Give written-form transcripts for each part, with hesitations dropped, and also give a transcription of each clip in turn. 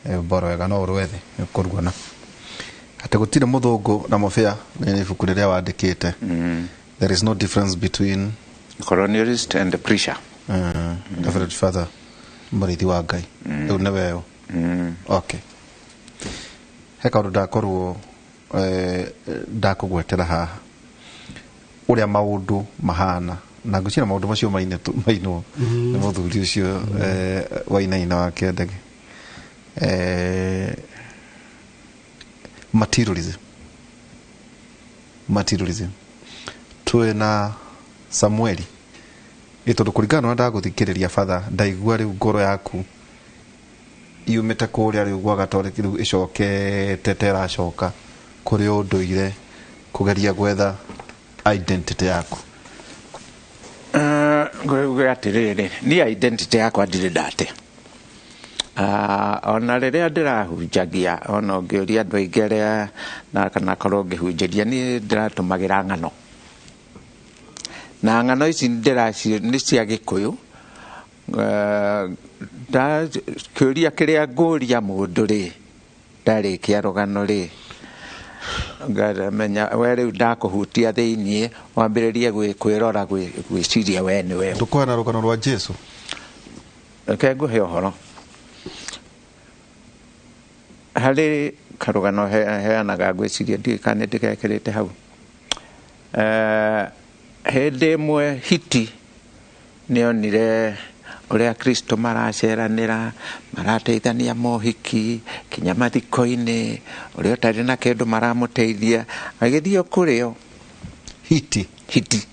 Mboro wega no ũrwethe nĩ ũkũruona atĩ gũtirĩ mũthũngũ na mũbĩa nĩ ibuku rĩrĩa wandĩkĩte. There is no difference between colonialist and the preacher. Reverend Father mũrĩithi wa Ngai rĩu nĩ weũ. Okay, he kaũndũ ndakorwo ndakũgwetera haha ũrĩa maũndũ mahana na ngwĩciria maũndũ macio mainwo nĩ mũthuri ũcio wainaina wa kĩendege materialism twĩna Samueli ĩ tondũ kũringana na ũrĩa ndagũthikĩrĩria batha ndaigua rĩu ngoro yaku yumĩte kũrĩa rĩu gwa gatoreki rĩu ĩcokete ta ĩracoka kũrĩ ũndũire kũgeria gwetha identity yaku. Ngũge atĩrĩrĩ, niĩ identity yakwa ndirĩ ndate. Ona rĩrĩa ndĩrahunjagia, ona ũngĩũria andũ aingĩ arĩa na kana korwo ngĩhunjĩria, niĩ ndĩratũmagĩra ng'ano, na ng'ano ici ndĩracio nĩ cia Gĩkũyũ. Kĩũria kĩrĩa ngũria mũndũ rĩ, ndarĩkia rũgano rĩ, ngamenya we rĩu ndakũhutia thĩiniĩ, wambĩrĩrie kwĩrora, gwĩciria we nĩ we. Tũkũheana rũgano rwa Jesu. Reke ngũhe ũhoro harĩ karũgano heanaga, ngwĩciria ndiũĩ kana nĩ ndĩgekĩrĩte hau. Hĩndĩ ĩmwe hiti nĩonire ũrĩa Kristo maraceranĩra, marateithania mohiki kinya mathiko-inĩ, ũrĩa ũtarĩ na kĩndũ maramũteithia, agĩthiĩ kũrĩo. Hiti. Hiti.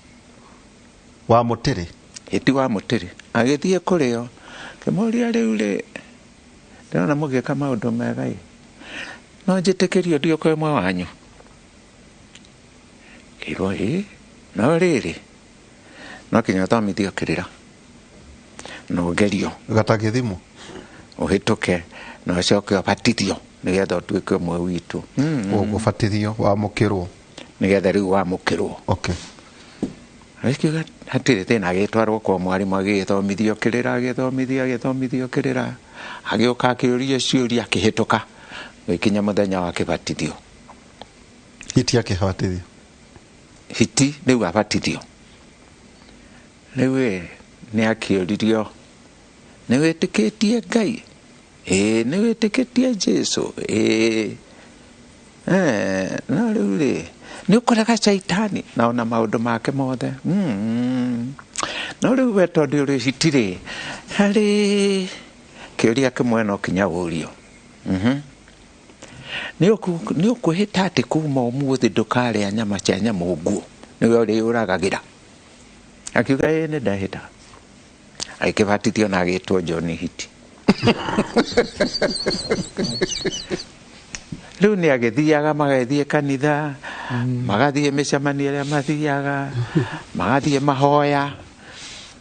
Wa mũtĩrĩ. Hiti wa mũtĩrĩ agĩthiĩ kũrĩo, kĩmũria, rĩu rĩ, ndĩrona mũgĩka maũndũ mega ĩ, no njĩtĩkĩrio ndiũke ũmwe wanyu? Kĩrwo ĩ, no rĩrĩ, no kinya ũthomithio kĩrĩra na ũgerio. Gatagĩthimo. Ũhĩtũke na ũcoke ũbatithio nĩgetha ũtuĩke ũmwe witũ. Ũgũbatithio wamũkĩrwo. Nĩgetha rĩu wamũkĩrwo. Okay. Akiuga hatirĩ thĩna, agĩtwarwo kwa mwarimũ, agĩgĩthomithio kĩrĩra, agĩthomithio, agĩthomithio kĩrĩra, agĩũka akĩũrio ciũria, akĩhĩtũka, gĩkinya mũthenya wa kĩbatithio. Hiti akĩbatithio. Hiti rĩu abatithio, rĩu ĩ nĩ akĩũririo, nĩ wĩtĩkĩtie Ngai? Ĩĩ. Nĩ wĩtĩkĩtie Jesu? Ĩĩ. No rĩu rĩ, nĩ ũkoraga caitani na ona maũndũ make mothe. No rĩu we tondũ ũrĩ hiti rĩ, harĩ kĩũria kĩmwe no kinya ũrio. Nĩ ũkwĩhĩta atĩ kuma ũmũthĩ ndũkarĩa nyama cia nyamũ nguũ, nĩwe ũrĩũragagĩra? Akiuga ĩĩ, nĩ ndehĩta. Agĩkĩbatithio na agĩtwo John Hiti. Rĩu nĩ agĩthiaga, magathiĩ kanitha, magathiĩ mĩcemanio ĩrĩa mathiaga, magathiĩ mahoya.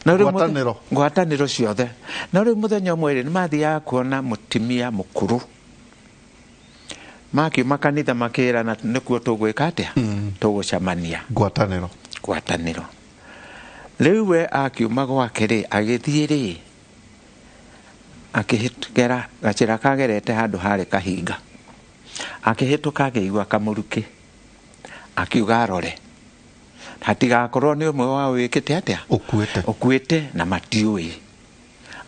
No rĩu Ngwatanĩro. Ngwatanĩro ciothe. No rĩu mũthenya ũmwe rĩ, nĩ mathiaga kuona mũtumia mũkũrũ. Makiuma kanitha makĩrana nĩkuo tũgwĩka atĩa, tũgũcemania. Ngwatanĩro. Ngwatanĩro. Rĩu we akiuma gwake rĩ, agĩthiĩ rĩ, akĩhĩtũkĩra gacĩra kagerete handũ harĩ kahinga, akĩhĩtũka akĩigua kamũrukĩ, akiuga arore hatigakorwo nĩ ũmwe wao wĩkĩte atĩa. Ũkuĩte. Ũkuĩte na matiũĩ.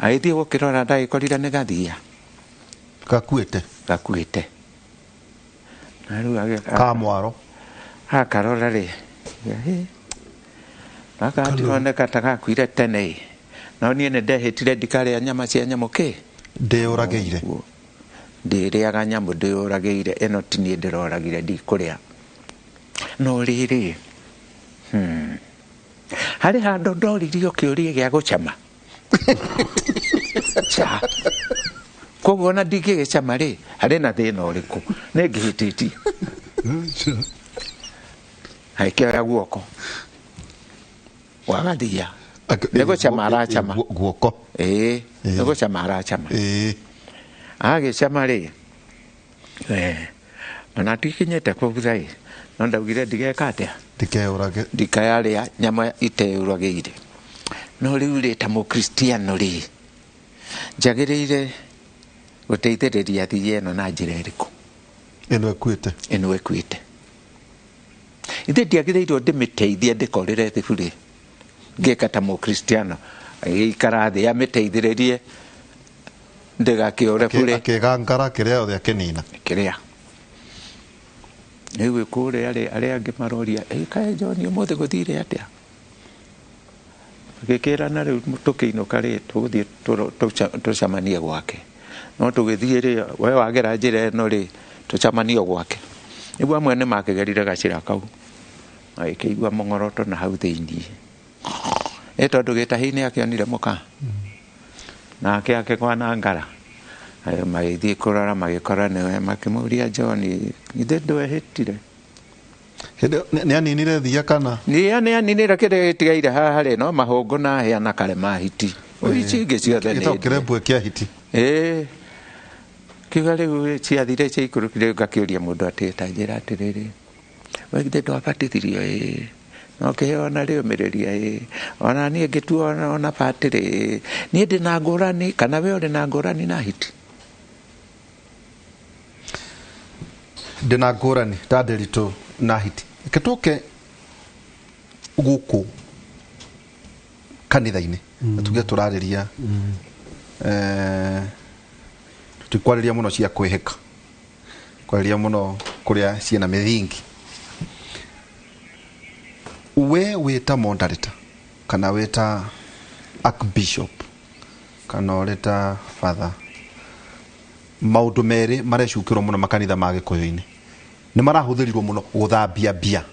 Agĩthiĩ gũkĩrora, ndagĩkorire nĩ gathia. Gakuĩte. Gakuĩte. Na rĩu ka mwaro. Akarora rĩ, hĩ, gaka gatironeka ta gakuire tene ĩ. No niĩ nĩ ndehĩtire ndikarĩa nyama cia nyamũ kĩ. Ndĩũragĩire. Ndĩrĩaga nyamũ ndĩũragĩire, ĩno ti niĩ ndĩroragire, ndikũrĩa. No rĩrĩ, harĩ handũ ndoririo kĩũria gĩa gũcama ca, koguo ona ndingĩgĩcama rĩ, harĩ na thĩna ũrĩkũ? Nĩ ngĩhĩtĩtie. Agĩkĩoya guoko wagathia nĩ gũcama aracama. Guoko. Ĩĩ, nĩ gũcama aracama. Agĩcama rĩ, ona ndikinyĩte kũu ĩ, no ndaugire ndigeka atĩa. Ndikeũrage. Ndikayarĩa nyama iteũragĩire. No rĩu rĩ, ta mũkristiano rĩ, njagĩrĩire Gũteithĩrĩria thiia ĩno na njĩra ĩrĩkũ? Ĩno ĩkuĩte. Ĩno ĩkuĩte. Ithe ndiagĩrĩirwo ndĩmĩteithie ndĩkorĩre thibũrĩ. Ngĩka ta mũkristiano agĩikara thĩ amĩteithĩrĩrie ndĩgakĩũre bure. Akĩgangara kĩrĩa yothe akĩnina. Kĩrĩa. Rĩu kũrĩa arĩa angĩ maroria, kaĩ John ũmũthĩ gũthire atĩa? Magĩkĩrana rĩu tũkĩinũka rĩ tũgũthiĩ tũcemanie gwake. No tũgĩthiĩ rĩ we wagera njĩra ĩno rĩ tũcemanie gwake. Nĩguo amwe nĩ makĩgerire gacĩra kau. Magĩkĩigua mũng'oroto na hau thĩiniĩ. Ĩ tondũ gĩtahi-inĩ akĩonire mũka. Nake akĩgwa na ngara. Magĩthiĩ kũrora magĩkora nĩwe makĩmũria John ithe ndwehĩtire. Hĩndĩ nĩ aninire thia kana? Nĩ aninire kĩrĩa gĩtigaire haha rĩ no mahũngũ na hĩa na kare ma hiti. Ici ingĩ ciothe nĩ gĩtau kĩrembwe kĩa hiti. Ĩĩ. Kiuga rĩu ciathire ciaikũrũkire ngakĩũria mũndũ atĩ ta njĩra atĩrĩrĩ. We githĩ ndwabatithirio ĩĩ. No kĩheo na rĩũmĩrĩria ĩĩ. Ona niĩ ngĩtuo ona batĩrĩ ĩĩ. Niĩ ndĩ na ngũrani kana we ũrĩ na ngũrani na hiti? Ndĩ na ngũrani ta Nderitu na hiti. Reke tũke gũkũ kanitha-inĩ. Na tuge tũrarĩria, tũtikwarĩria mũno cia kwĩhĩka. Kwarĩria mũno kũrĩa ciĩna mĩthingi. We wĩta moderator kana wĩta archbishop kana ũrĩ ta father, maũndũ merĩ marecukĩrwo mũno makanitha ma Gĩkũyũ-inĩ nĩ marahũthĩrirwo mũno gũthambia mbia.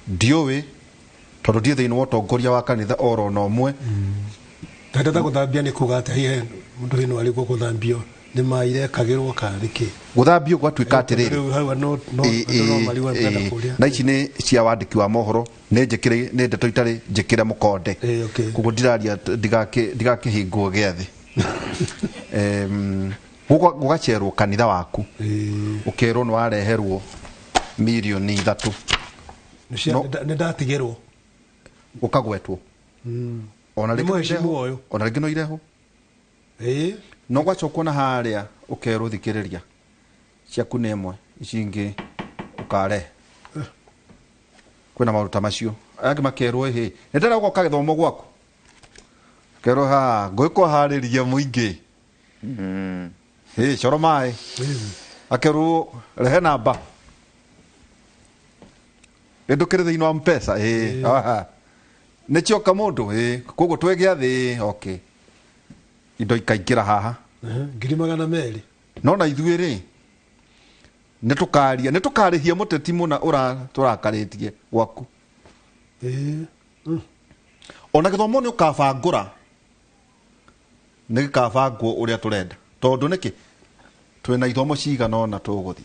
Ndiũĩ tondũ ndiĩ thĩinĩ wa ũtongoria wa kanitha oro na ũmwe. Ndenda gũthambia nĩ kuga atĩ hihi mũndũ wĩna arĩ gũthambio nĩ maĩ irekagĩrwo kana nĩ kĩ? Gũthambio gwatuĩka atĩrĩrĩ. Rĩu hau no andũ no marigwo nĩ kwenda kũrĩa. Na ici nĩ cia wandĩki wa mohoro, nĩ njĩkĩre, nĩ ndeto itarĩ njĩkĩre mũkonde. Koguo ndiraria ndigakĩhingwo gĩathĩ. Gũgacerwo kanitha waku. Ũkerwo nĩ wareherwo mirioni 3. Nĩ ndatigĩrwo. Ũkagwetwo. Ona Nĩ rĩngĩ mũheshimu no ũyũ. Ona rĩngĩ no irehwo. No gwacokwo na harĩa ũkerwo thikĩrĩria. Ciaku nĩ ĩmwe, ici ingĩ ũkarehe. Kwĩna maũndũ ta macio. Aya angĩ makerwo ĩhĩ, nĩ ndĩrenda gũka gĩthomo gwaku. Kerwo ha, ngũkũharĩria mũingĩ. Hĩ, coro maĩ. Akerwo rehe namba. Ĩndũkĩre thĩinĩ wa M-Pesa, ĩĩ. Aha. Nĩ cioka mũndũ, ĩĩ. Koguo twĩ gĩathĩ, okay. Indo ikaingĩra haha. 200,000. No na ithuĩ rĩ, nĩ tũkaria, nĩ tũkarĩhia mũteti mũna tũrakarĩtie gwaku. Ona gĩthomo nĩ ũkabangũra, nĩ gĩkabangwo ũrĩa tũrenda. Tondũ nĩkĩ? Twĩna ithomo cigana ũna tũgũthiĩ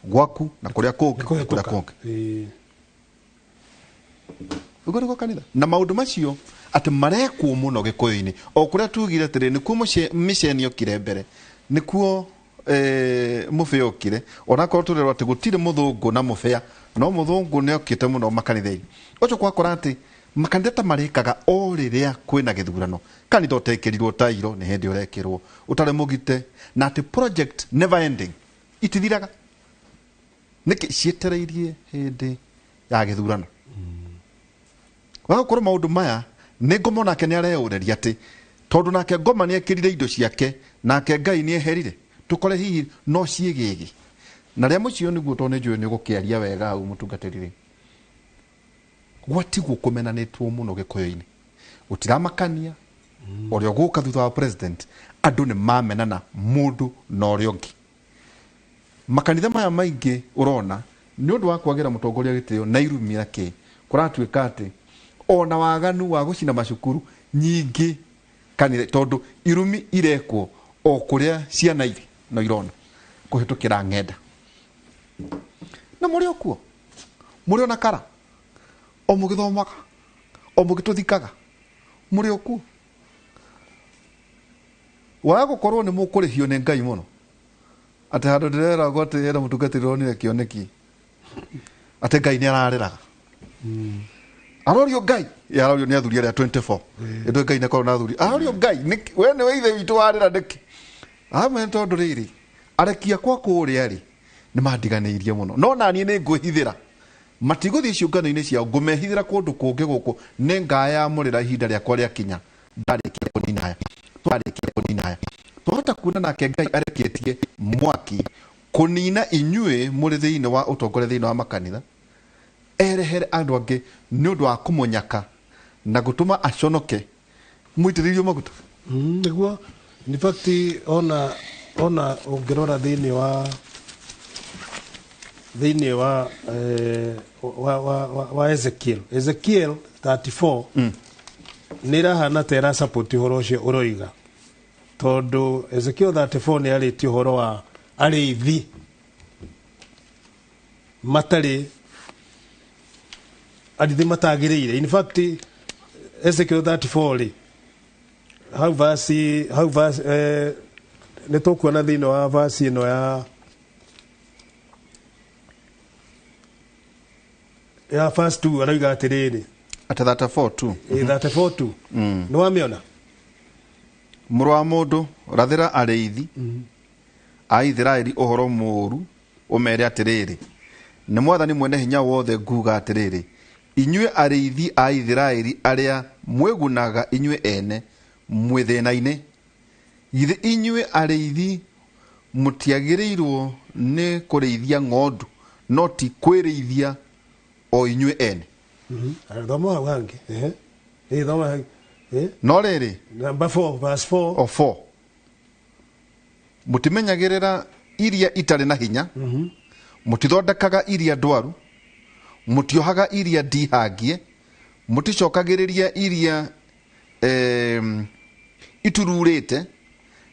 gwaku na kũrĩa kũngĩ, na kũrĩa kũngĩ. Ũguo nĩguo kanitha. Na maũndũ macio atĩ marekwo mũno Gĩkũyũ-inĩ. O kũrĩa tugire atĩrĩ, nĩkuo mĩceni yokire mbere, nĩkuo mũbĩa okire. Onakorwo tũrerwo atĩ gũtirĩ mũthũngũ na mũbĩa, no mũthũngũ nĩ okĩte mũno makanitha-inĩ. Ũcio gwakora atĩ makanitha ta marĩkaga o rĩrĩa kwĩna gĩthurano. Kanitha ũtekĩrirwo tairo nĩ hĩndĩ ũrekĩrwo, ũtarĩ mũgite, na atĩ project never ending itithiraga. Nĩkĩ cietereirie hĩndĩ ya gĩthurano? Wagakorwo maũndũ maya nĩ Ngoma nake nĩ areyũrĩria atĩ tondũ nake Ngoma nĩ ekĩrire indo ciake nake Ngai nĩ eherire, tũkore hihi no ciĩgĩgĩ. Na rĩa mũciĩ nĩguo tondũ nĩ njũĩ nĩ ũgũkĩaria wega hau mũtungatĩri rĩ, gwatigwo kũmenanĩtwo mũno Gĩkũyũ-inĩ. Gũtiramakania ũrĩa ũgũka thutha wa president, andũ nĩ mamenana mũndũ na ũrĩa ũngĩ. Makanitha maya maingĩ ũrona nĩ ũndũ wa kwagĩra mũtongoria gĩtĩo na irumia kĩ, kũratuĩka atĩ ona waganu wa gũcina macukuru nyingĩ kanitha, tondũ irumi irekwo o kũrĩa ciana irĩ no irona kũhĩtũkĩra ng'enda. Na mũrĩ o kuo, mũrĩ ona kara, o mũgĩthomaga, o mũgĩtũthikaga, mũrĩ o kuo. Waga gũkorwo nĩ mũkũrĩhio nĩ Ngai mũno. Atĩ handũ ndĩreragwo atĩ hena mũtungatĩri ũronire kĩoneki atĩ Ngai nĩ ararĩraga. Arorio Ngai, ĩ, arorio nĩ athuri arĩa 24. Ĩndũ Ngai nĩ akoragwo na athuri. Arorio Ngai, nĩkĩ? We nĩwe ithe witũ warĩra nĩkĩ? Amen tondũ rĩrĩ arekia kwa kũrĩa rĩ nĩ mandiganĩirie mũno no naniĩ nĩ ngwĩhithĩra matigũthiĩ ciũngano-inĩ ciao ngũmehithĩra kũndũ kũngĩ gũkũ nĩ ngayamũrĩra ihinda rĩakwa rĩakinya ndarĩkia kũnina aya twarĩkia kũnina aya twahota kuona nake Ngai arekĩtie mwaki kũnina inyuĩ mũrĩ thĩinĩ wa ũtongoria thĩinĩ wa makanitha erehere andũ angĩ nĩ ũndũ wa kũmũnyaka na gũtũma aconoke mũitĩrĩirio maguta. Nĩguo in fact ona ũngĩrora thĩinĩ wa wa Ezekiel 34 nĩ ĩrahana ta ĩra support ũhoro ũcio ũroiga tondũ Ezekiel 34 nĩ arĩtie ũhoro wa arĩithi matarĩ arĩithi matagĩrĩire. In fact Ezekiel 34 rĩ hau verse nĩ tũkuona thĩinĩ wa verse ĩno ya verse 2 arauga atĩrĩrĩ at 34:2 34:2 nĩ wamĩona mũrũ wa mũndũ rathĩra arĩithi a Ithiraeli ũhoro mũũru ũmere atĩrĩrĩ nĩ mwathani mwene hinya wothe nguga atĩrĩrĩ inyuĩ arĩithi a Ithiraeli arĩa mwĩgunaga inyuĩ ene mwĩ thĩna-inĩ githĩ inyuĩ arĩithi mũtiagĩrĩirwo nĩ kũrĩithia ng'ondu no ti kwĩrĩithia o inyuĩ ene. Thoma hau hangĩ. Thoma hau. No rĩrĩ number 4 verse 4 o 4 mũtimenyagĩrĩra iria itarĩ na hinya mũtithondekaga iria ndwaru mũtiohaga iria ndihangie mũticokagĩrĩria iria itururĩte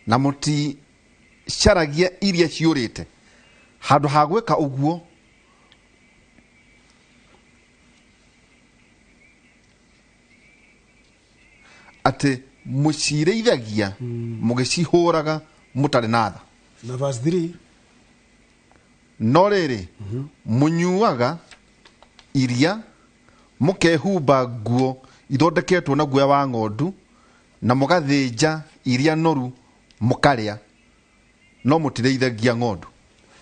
na mũticaragia iria ciũrĩte handũ ha gwĩka ũguo atĩ mũcirĩithagia mũgĩcihũraga mũtarĩ na tha. Na verse 3 no rĩrĩ mũnyuaga iria mũkehumba nguo ithondeketwo na guoya wa ng'ondu na mũgathĩnja iria noru mũkarĩa no mũtirĩithagia ng'ondu.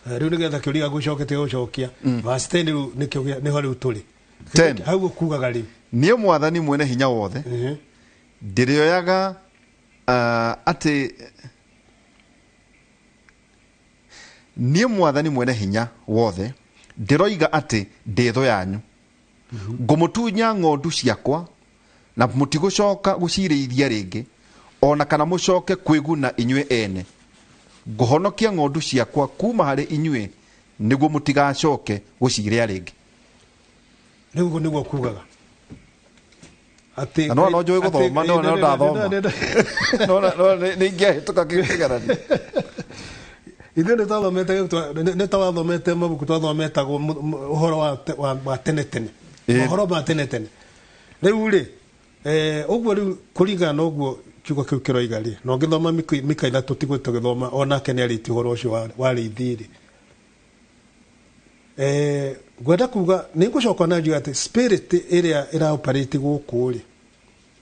Rĩu nĩgetha kĩũria gũcokete gũcokia verse 10 rĩu nĩkĩo nĩho rĩu tũrĩ hau ũkugaga rĩu niĩ mwathani mwene hinya wothe ndĩrĩoyaga atĩ niĩ mwathani mwene hinya wothe ndĩroiga atĩ ndĩ thũ yanyu ngũmũtunya ng'ondu ciakwa na mũtigũcoka gũcirĩithia rĩngĩ ona kana mũcoke kwĩguna inyuĩ ene ngũhonokia ng'ondu ciakwa kuma harĩ inyuĩ nĩguo mũtigacoke gũcirĩa rĩngĩ. Rĩu ũguo nĩguo kugaga atĩ no njũĩ gũthoma no ndathoma no nĩ ingĩahĩtũka kĩgeranio. Ithuĩ nĩ twathomete mabuku twathometagwo ũhoro wa tene tene ũhoro wa tene tene rĩu rĩ ũguo rĩu kũringana na ũguo kiugo kĩu kĩroiga rĩ na ũngĩthoma Mika ithatũ tiguo tũgĩthoma onake nĩ arĩtie ũhoro ũcio wa arĩithi rĩ ngwenda kuga nĩ ngũcoka na njuge atĩ spirit ĩrĩa ĩraoperate gũkũ rĩ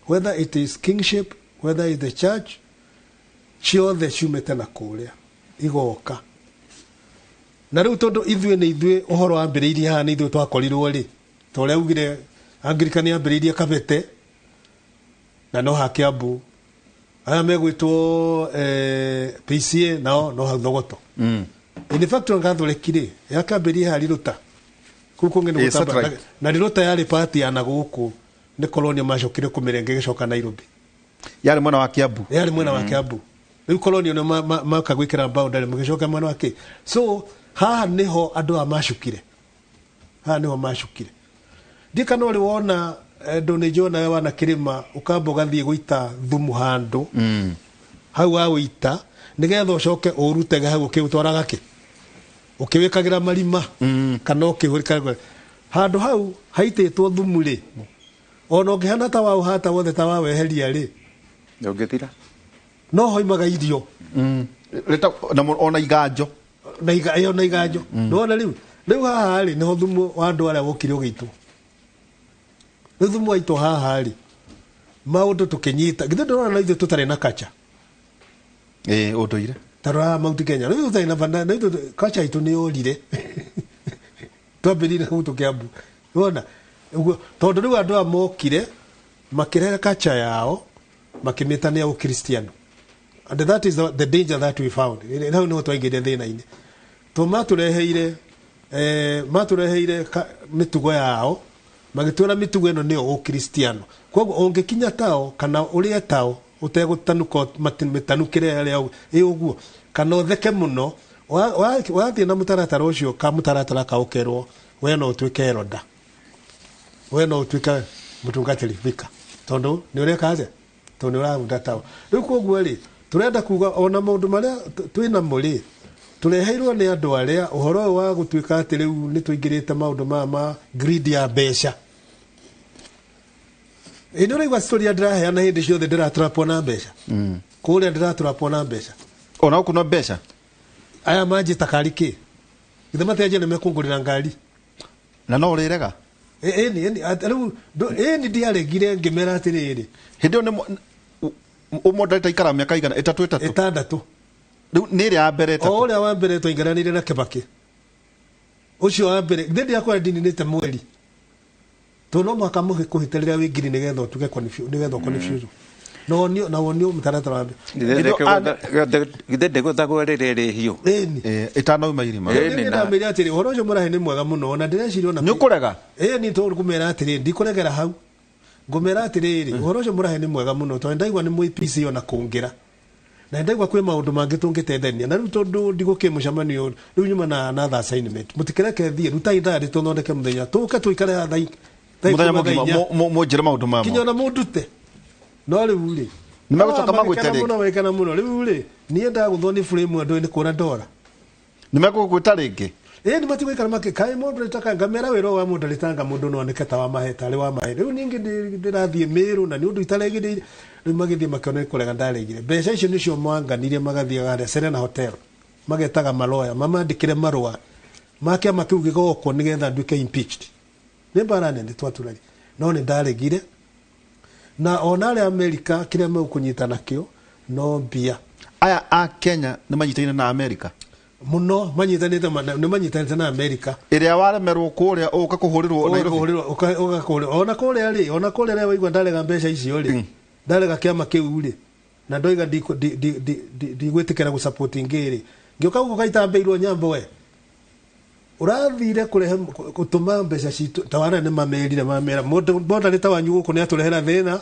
whether it is kingship whether it is the church ciothe ciumĩte na kũrĩa igoka na rĩu tondũ ithuĩ nĩ ithuĩ ũhoro wambĩrĩirie haha nĩ ithuĩ twakorirwo rĩ ta ũrĩa augire Anglican yambĩrĩirie Kabete na no ha Kiambu aya megwĩtwo PCA nao no hau Thogoto. In fact on Catholic rĩ yakambĩrĩirie haha Riruta kũu kũngĩ nĩ gũtamba na Riruta yarĩ party ya na gũkũ nĩ colonial macokire kũmĩrenga ĩgĩcoka Nairobi yarĩ mwena wa Kiambu yarĩ mwena wa Kiambu rĩu colonial nĩ maka gwĩkĩra boundary magĩcoka mwena wa kĩ so haha nĩho andũ aya macukire haha nĩho macukire ndiĩ kana ũrĩ wona ndũ nĩ njona wana kĩrĩma ũkamba ũgathiĩ gũita thumu handũ hau wawĩita nĩgetha ũcoke ũrutege hau ũkĩũtwaraga kĩ ũkĩwĩkagĩra marima kana ũkĩhũrĩka handũ hau haitĩtwo thumu rĩ ona ũngĩhana ta waũhata wothe ta waweheria rĩ ndũngĩthira no hoimaga irio ona iganjo na ĩyo na iganjo nĩwona rĩu haha rĩ nĩho thumu wa andũ arĩa wokire ũgĩitwo rĩu thumu waitwo haha rĩ maũndũ tũkĩnyita githĩ ndũrona na ithuĩ tũtarĩ na kacha ũndũire Tarora Mount Kenya rĩu tũtarĩ na banda na ithuĩ culture itũ nĩ yorire. Twambĩrĩire kũu tũkĩambu wona ũguo, tondũ rĩu andũ aya mokire makĩrehe culture yao makĩmĩtania ũkristiano, and that is the danger that we found. Hau nĩho twaingĩrire thĩna-inĩ, to matũreheire matũreheire mĩtugo yao, magĩtwĩra mĩtugo ĩno nĩyo ũkristiano. Koguo ũngĩkinya tao kana ũrĩe tao ũtegũtanuka mĩtanukĩre ĩrĩa ĩ ũguo, kana ũtheke mũno, wathiĩ na mũtaratara ũcio, ka mũtaratara ka ũkerwo we no ũtuĩke eroda, we no ũtuĩke mũtungatĩri vika, tondũ nĩ ũreka atĩa, tondũ nĩ ũraruta tao. Rĩu koguo rĩ, tũrenda kuga ona maũndũ marĩa twĩ namo rĩ, tũreheirwo nĩ andũ arĩa ũhoro ũyũ wa gũtuĩka atĩ rĩu nĩ tũingĩrĩte maũndũ maya ma greed ya mbeca. Ĩ nĩ ũraigua story ya ndĩraheana hĩndĩ ciothe, ndĩratrapwo na mbeca kũrĩa, ndĩratrapwo na mbeca. Ona gũkũ no mbeca. Aya manjĩta kari kĩ githĩ matianjia nĩ mekũngũrĩra ngari. Na no ũrĩrega. Ĩni ĩni rĩu ĩni ndiaregire, ngĩmera atĩrĩrĩ, Hĩndĩ ĩyo nĩ ũmondarĩte ikara mĩaka igana ĩtatũ ĩtatũ. 6. Rĩu nĩ ĩrĩa ya mbere o ĩtatũ. Ũrĩa wa mbere twaingĩranĩire na Kĩbakĩ, ũcio wa mbere thĩ ndiakora ndininĩte mweri, tondũ no mũhaka mũhe kũhĩtĩrĩra wĩ ngiri nĩgetha ũtuĩke nĩgetha ũconfuse na wonio, na wonio mũtaratara wa mbere. Githĩ ndĩgũthagwo rĩrĩ rĩhiũ? Ĩni. Ĩtanauma irima. Ĩni. Nĩ ndamĩire atĩrĩ, ũhoro ũcio mũrahe nĩ mwega mũno, ona ndĩreciria ona Nĩ ũkũrega. Ĩni, tondũ ngũmera atĩrĩrĩ, ndikũregera hau, ngũmera atĩrĩrĩ, ũhoro ũcio mũrahe nĩ mwega mũno, tondũ ndaigua nĩ mwĩ PC ona kũngĩra, na ndaigua kwĩ maũndũ mangĩ tũngĩteithania na rĩu, tondũ ndigũkĩ mũcemanio rĩu nyuma na another assignment, mũtikĩreke thiĩ, rutai ithaa rĩtũthondeke mũthenya tũke tũikare haha thaa Mũthenya 10 mũgima. 4:00. Mũnjĩre maũndũ Kinya mamo. ona mũndute no rĩu rĩ Nĩ megũcoka magwĩte magĩkena rĩngĩ? mũno, magĩkena mũno. Rĩu rĩ, niĩ ndagũthwo nĩ frame, andũ nĩ kũra ndora. Nĩ megũgwĩta rĩngĩ? Ĩĩ, nĩ matigũikara makĩ kaĩ mũndũ rĩtaka ngamera wĩra ũyũ wa mũndũ rĩtanga mũndũ no oneke ta wa mahe, tarĩ wa mahe. Rĩu ningĩ ndĩrathiĩ Mĩrũ na nĩ ũndũ itaregire. Rĩu magĩthiĩ makĩona nĩ kũrega ndaregire. Mbeca icio nĩcio manganirie, magathiĩ harĩa Serena Hotel, magetaga maloya mamandĩkĩre marũa ma kĩama kĩu gĩgokwo nĩgetha nduĩke impeached. Nĩ mbara nene twaturari, no nĩ ndaregire. Na ona arĩa Amerika kĩrĩa megũkũnyita nakĩo no mbia. Aya a Kenya nĩ manyitaine na Amerika? Mũno, manyitanĩte nĩ manyitanĩte na Amerika. Ĩrĩa waremerwo kũrĩa ũka kũhũrĩrwo Nairobi. Ũgakũhũrĩrwo, ũgakũhũrĩrwo ona kũrĩa rĩ, ona kũrĩa rĩa waigua ndarega mbeca icio rĩ, ndarega kĩama kĩu rĩ, na ndoiga ndigwĩtĩkĩra gũsupport ngĩ rĩ, ngĩũka gũkũ gaitambĩirwo nyambo we ũrathire kũrehe gũtũma mbeca citũ tawana nĩ mamerire mamera mũndũ nĩ ta wanyu gũkũ nĩ atũrehera thĩna,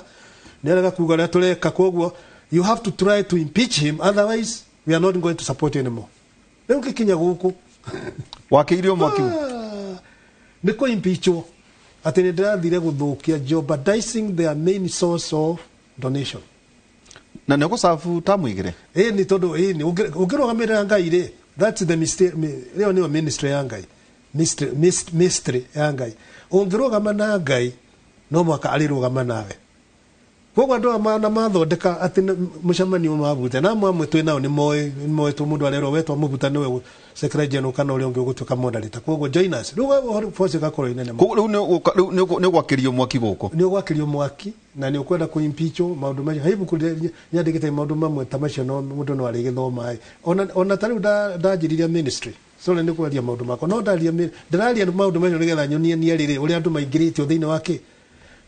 nĩ arega kuga ũrĩa tũreka, koguo you have to try to impeach him, otherwise we are not going to support you anymore. Rĩu ngĩkinya gũkũ Wakĩirio mwaki. Nĩ kũ impeachwo atĩ nĩ ndĩrathire gũthũkia, jeopardizing their main source of donation. Na nĩ ũgũcabu ta mũigĩre. Ĩni, tondũ ĩni ũngĩrũgamĩrĩra Ngai rĩ, that's the mystery, ĩyo nĩyo ministry ya Ngai, mystery, mystery ya Ngai. Ũngĩrũgama na Ngai no mwaka arĩrũgama nawe. Koguo andũ aya na mathondeka atĩ mũcemanio mabuta na amwe twĩ nao nĩ moĩ, nĩ moĩ tu mũndũ arerwo wetwa mũbuta nĩwe secretary general kana ũrĩa ũngĩ ũgũtuĩka moderator, koguo join us. Rĩu ũhoro force ĩgakorwo ĩ nene mũno. Koguo rĩu rĩu nĩ ũgwakĩrio mwaki gũkũ. Nĩ ũgwakĩrio mwaki na nĩ ũkwenda kũimpeachwo maũndũ macio. He ibuku nyandĩkĩte maũndũ mamwe ta macio, no mũndũ no arĩgĩthoma. Ona ta rĩu ndanjĩrire ministry, sorry nĩ kwaria maũndũ makwa, no ndaria ndĩraria maũndũ macio nĩgetha nyonie niĩ rĩrĩ ũrĩa andũ maingĩrĩtio thĩinĩ wa kĩ.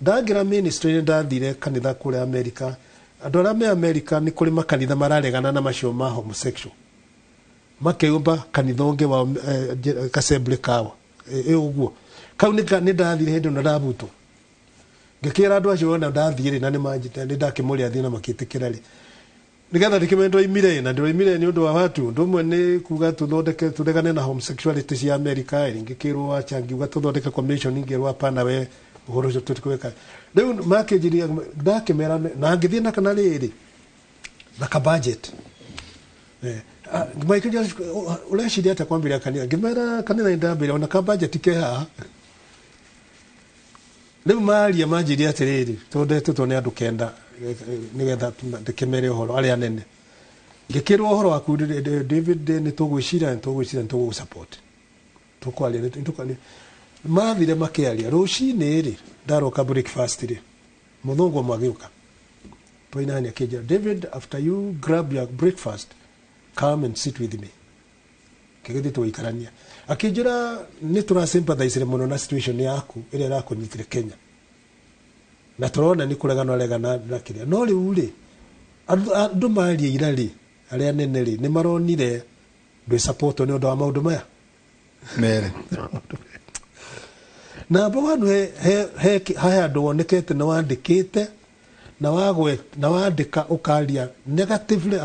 Ndangĩra ministry, nĩ ndathire kanitha kũrĩa Amerika. Andũ arĩa me Amerika nĩ kũrĩ makanitha mararegana na macio ma homosexual, makĩũmba kanitha ũngĩ wa assembly kao ĩ ũguo kau nĩ ndathire hĩndĩ ĩno ndabutwo, ngĩkĩra andũ acio ona ndathiĩ rĩ, na nĩ manjĩta nĩ ndakĩmũrĩa thiĩ na makĩtĩkĩra rĩ, nĩgetha ndĩkĩmenye ndoimire, na ndĩroimire nĩ ũndũ wa watu. Ũndũ ũmwe nĩ kuga tũthondeke tũregane na homosexuality cia Amerika ĩ, ngĩkĩrwo acha, ngiuga tũthondeke commission, ngĩrwo hapana, we ũhoro ũcio tũtikwĩka. Rĩu makĩnjĩria ndakĩmera na ngĩthiĩ na kana rĩrĩ na ka budget. Maikĩria ũreciria atĩa kwambĩrĩria kanitha? Ngĩmera kanitha nĩ ndambĩrĩria, ona ka budget ke haha. Rĩu maria manjĩria atĩrĩrĩ, tondũ ndetĩtwo nĩ andũ 9 nĩgetha ndĩkĩmere ũhoro arĩa anene, ngĩkĩrwo ũhoro waku David, nĩ tũgwĩciria, nĩ tũgwĩciria, nĩ tũgũgũsupport, tũkwaria, nĩ tũkwaria. Mathire makĩaria rũcinĩ rĩ, ndaroka breakfast rĩ, mũthũngũ ũmwe agĩũka twainani akĩnjĩra, "David, after you grab your breakfast Come and sit with me. Kĩgĩthiĩ tũgĩikarania, akĩnjĩra nĩ tũra sympathize mũno na situation yaku ĩrĩa ĩrakũnyitire Kenya, na tũrona nĩ kũregana regana na kĩrĩa, no rĩu rĩ, andũ maria ira rĩ, arĩa nene rĩ, nĩ maronire ndwĩ support nĩ ũndũ wa maũndũ maya mere. Na boganu he handũ wonekete na wandĩkĩte na wagwe na wandĩka ũkaria negatively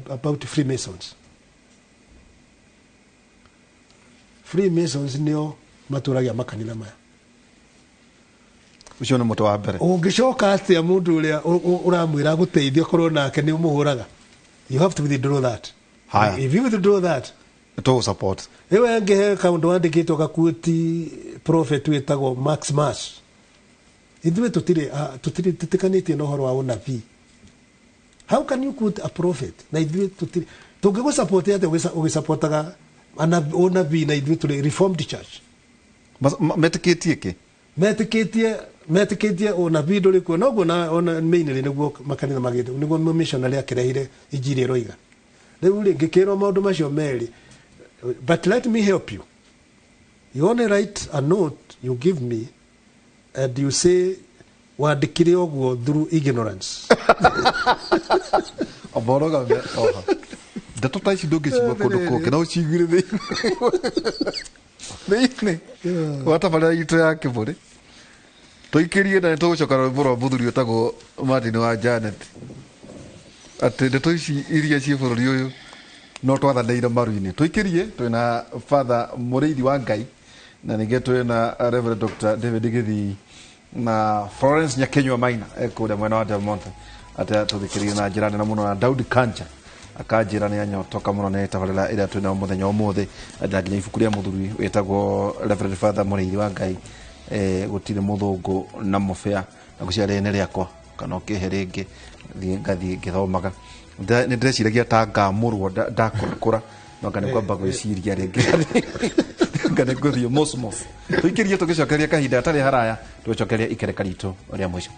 about Freemasons. Freemasons nĩo matũragia makanitha maya. Ũcio nĩ mũtĩ wa mbere. Ũngĩcoka atĩa mũndũ ũrĩa ũramwĩra gũteithia korwo nake nĩ ũmũhũraga? You have to withdraw that. Haya. If you withdraw that, tũgũ support. Ĩyo ĩngĩ, he kaũndũ wandĩkĩtwo gakuĩti prophet wĩtagwo Max Mash. Ithuĩ tũtirĩ tũtikanĩtie na ũhoro wa ũnabii. How can you quote a prophet na ithuĩ tũtirĩ tũngĩgũ support atĩa ũgĩsupportaga ũnabii na ithuĩ tũrĩ Reformed Church? Metĩkĩtie kĩ? Metĩkĩtie ũnabii ndũrĩ kuo, noguo na ona mainly nĩguo makanitha magĩte, nĩguo missionary akĩrehire injiri ĩroiga. Rĩu rĩ, ngĩkĩrwo maũndũ macio merĩ, but let me help you. You only write a note you give me and you say wandĩkire ũguo through ignorance. Oboroga oha ndeto ta ici ndũngĩcigua kũndũ kũngĩ, no ũciguire thĩinĩ wa tabarĩra itũ ya kĩbũrĩ. Tũikĩrie na nĩtũgũcoka rwĩmbo rwa mũthuri wĩtagwo Martin wa Janet, atĩ ndeto ici iria ciĩ bũrũri ũyũ no twathanĩire maru-inĩ. Tũikĩrie twĩna Father Mũrĩithi wa Ngai, na ningĩ twĩna Reverend Dr. David Gĩthii na Florence Nyakenyua Maina ekũrĩa mwena wa Del Monte, atĩ tũthikĩrĩrie na njĩra nene mũno, na Daudi Kanja akanjĩra nĩ anyotoka mũno nĩ tabarĩra ĩrĩa twĩnayo mũthenya ũmũthĩ, na nginya ibuku rĩa mũthuri wĩtagwo Reverend Father Mũrĩithi wa Ngai, gũtirĩ mũthũngũ na mũbĩa, na gũcia rĩrĩ nĩ rĩakwa kana ũkĩhe rĩngĩ thiĩ ngathiĩ ngĩthomaga. Nĩ ndĩreciragia ta ngamũrwo ndakũrakũra, no anga nĩ kwamba gwĩciria rĩngĩ, anga nĩ ngũthiĩ mosmos. Tũikĩrie tũgĩcokeria kahinda gatarĩ haraya, tũgĩcokeria ikereka ritũ rĩa mũico.